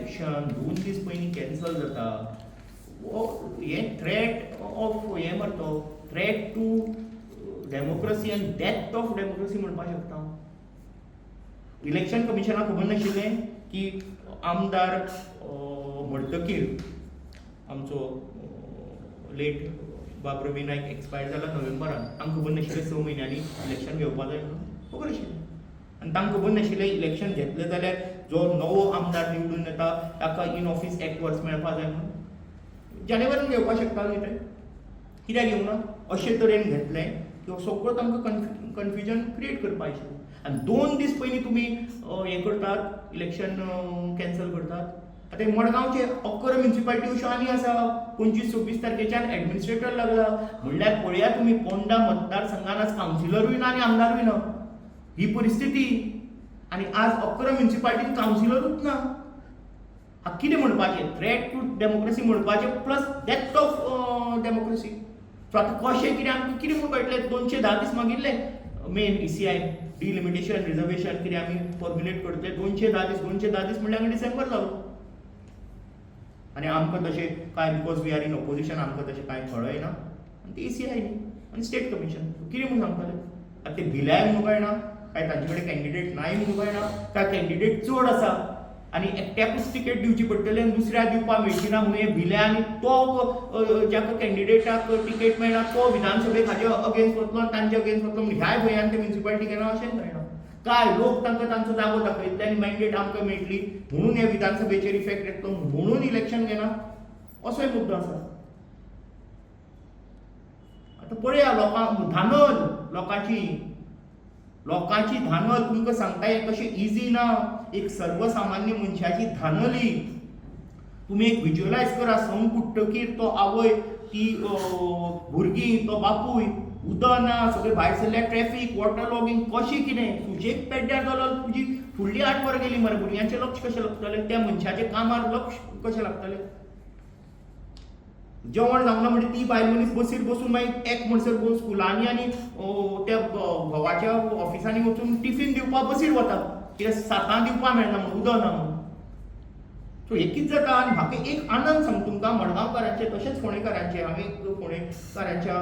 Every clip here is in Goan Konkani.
इलेक्शन दोन दीस पयलीं कॅन्सल जाता, हो हें थ्रेट ऑफ हें मरे तो threat to democracy and death of democracy म्हणपाक शकता हांव. इलेक्शन कमिशनाक खबर नाशिल्लें की आमदार मरतकीर आमचो लेट बाब रवी नायक एक्सपायर जाला नोव्हेंबरान, तांकां खबर नाशिल्लें 6 म्हयन्यांनी इलेक्शन घेवपा जाय म्हणून? खबर आशिल्लें. आनी तांकां खबर नाशिल्लें इलेक्शन घेतलें जाल्यार जो नवो आमदार निवडून येता ताका इन ऑफीस एक वर्स मेळपा जाय म्हणून? जानेवारीन घेवपाक शकता न्ही ते, कित्याक घेवंक ना? अशे तरेन घेतलें की हो सगळो तांकां कन्फ्युजन क्रिएट करपा आशिल्लें. आनी 2 दीस पयलीं तुमी हें करतात, इलेक्शन कॅन्सल करतात. आतां मडगांवचे 11 म्युनिसिपालिटी अश्यो आनी आसा, 25-26 तारखेच्यान एडमिनिस्ट्रेटर लागला. म्हणल्यार पळया तुमी, पोंडा मतदारसंघान आज कावन्सिलरूय ना आनी आमदारूय ना, ही परिस्थिती. आनी आज 11 म्युनिसिपालिटीन कावन्सिलरूच ना. कितें म्हणपाचें? थ्रेट टू डेमोक्रेसी म्हणपाचें, plus death of democracy. So आतां कशें कितें आमकां कितें म्हूण कळटलें? 210 दीस मागिल्ले main ECI delimitation reservation कितें आमी फॉर्म्युलेट करतले. 210 दीस, 210 दीस म्हणल्यार हांगा डिसेंबर जालो. आनी आमकां तशें कांय, because we are in opposition, आमकां तशें कांय कळना. आनी ती ECI न्ही आनी स्टेट कमिशन कितें म्हूण सांगतले? आतां ते भिल्याय म्हणून कळना, काय तांचे कडेन कॅन्डिडेट नाय म्हणून कळना, काय कॅन्डिडेट चड आसा आनी एकट्याकूच तिकेट दिवची पडटली आनी दुसऱ्याक दिवपाक मेळची ना म्हणून हे भिले. आनी तो ज्याका कॅन्डिडेटाक तिकेट मेळना तो विधानसभेक हाजे अगेन्स्ट वतलो आनी तांचे अगेन्स्ट वतलो म्हणून ह्याय भंयान ते म्युनिसिपालिटी घेना अशेंय कळना. काय लोक तांकां तांचो जागो दाखयतले आनी मॅन्डेट आमकां मेळटली म्हणून हे विधानसभेचेर इफेक्ट येतलो म्हणून इलेक्शन घेना, असोय मुद्दो आसा. आतां पळया, लोकांक धानल, लोकांची लोकांची धानल. तुमकां सांगता, हें कशें इजी ना. एक सर्वसामान्य मनशाची धानली तुमी एक विज्युअलायज करा. संक उठ्ठकीर तो आवय, ती भुरगीं, तो बापूय, उदक ना, सगळें भायर सरल्या, ट्रॅफीक, वॉटर लॉगींग, कशें कितें सुशेग पेड्ड्यार जालो, तुजी फुडली 8 वरां गेली मरे. भुरग्यांचें लक्ष कशें लागतलें? त्या मनशाचें कामार लक्ष कशें लागतलें? जेवण जावना म्हणजे ती बायल मनीस बसीर बसून मागीर एक म्हणसर स्कुलांनी आनी त्या घोवाच्या ऑफिसांनी वचून टिफीन दिवपाक बसीर वता, कित्याक 7 दिवपाक मेळना म्हणून, उदक ना म्हणून. सो हें कितें जाता? आनी म्हाका एक आनंद सांग तुमकां, मडगांवकारांचे तशेंच फोंडेकारांचे, हांवें फोंडेकारांच्या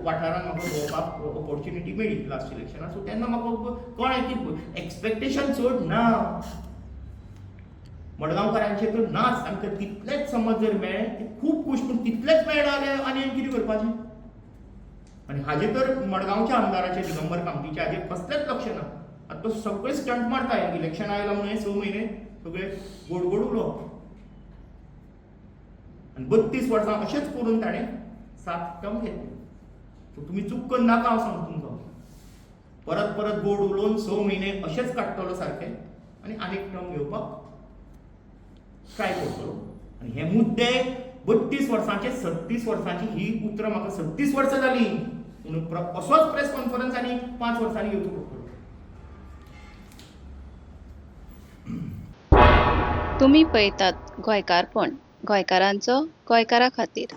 वाठारान म्हाका भोंवपाक ऑपॉर्च्युनिटी मेळ्ळी लास्ट इलेक्शनाक. सो तेन्ना म्हाका कळ्ळें की एक्सपेक्टेशन चड ना मडगांवकारांचे तर नाच. आमकां तितलेंच समज जर मेळ्ळें ते खूब खूश, पूण तितलेंच मेळना जाल्यार आनी कितें करपाचें? आनी हाजेर तर मडगांवच्या आमदाराचे दिगंबर कामतीचे हाजेर कसलेंच लक्ष ना. आतां तो सगळे स्टंट मारता. इलेक्शन आयलां म्हणून हे 6 म्हयने सगळे गोड गोड उलोवप आनी 32 वर्सां अशेंच करून ताणें 7 टर्म घेतले. सो तुमी चूक करनाका, हांव सांगता तुमकां. परत परत गोड उलोवन 6 म्हयने अशेंच काडटलो सारके आनी आनीक टर्म घेवपाक ट्राय करतलो. आनी हे मुद्दे 32 वर्सांचे, 36 वर्सांची ही उतरां म्हाका 36 वर्सां जालीं म्हणून असोच प्रेस कॉन्फरन्स आनी 5 वर्सांनी घेवचो पडटलो. तुमी पळयतात गोंयकारपण, गोंयकारांचो गोंयकारा खातीर.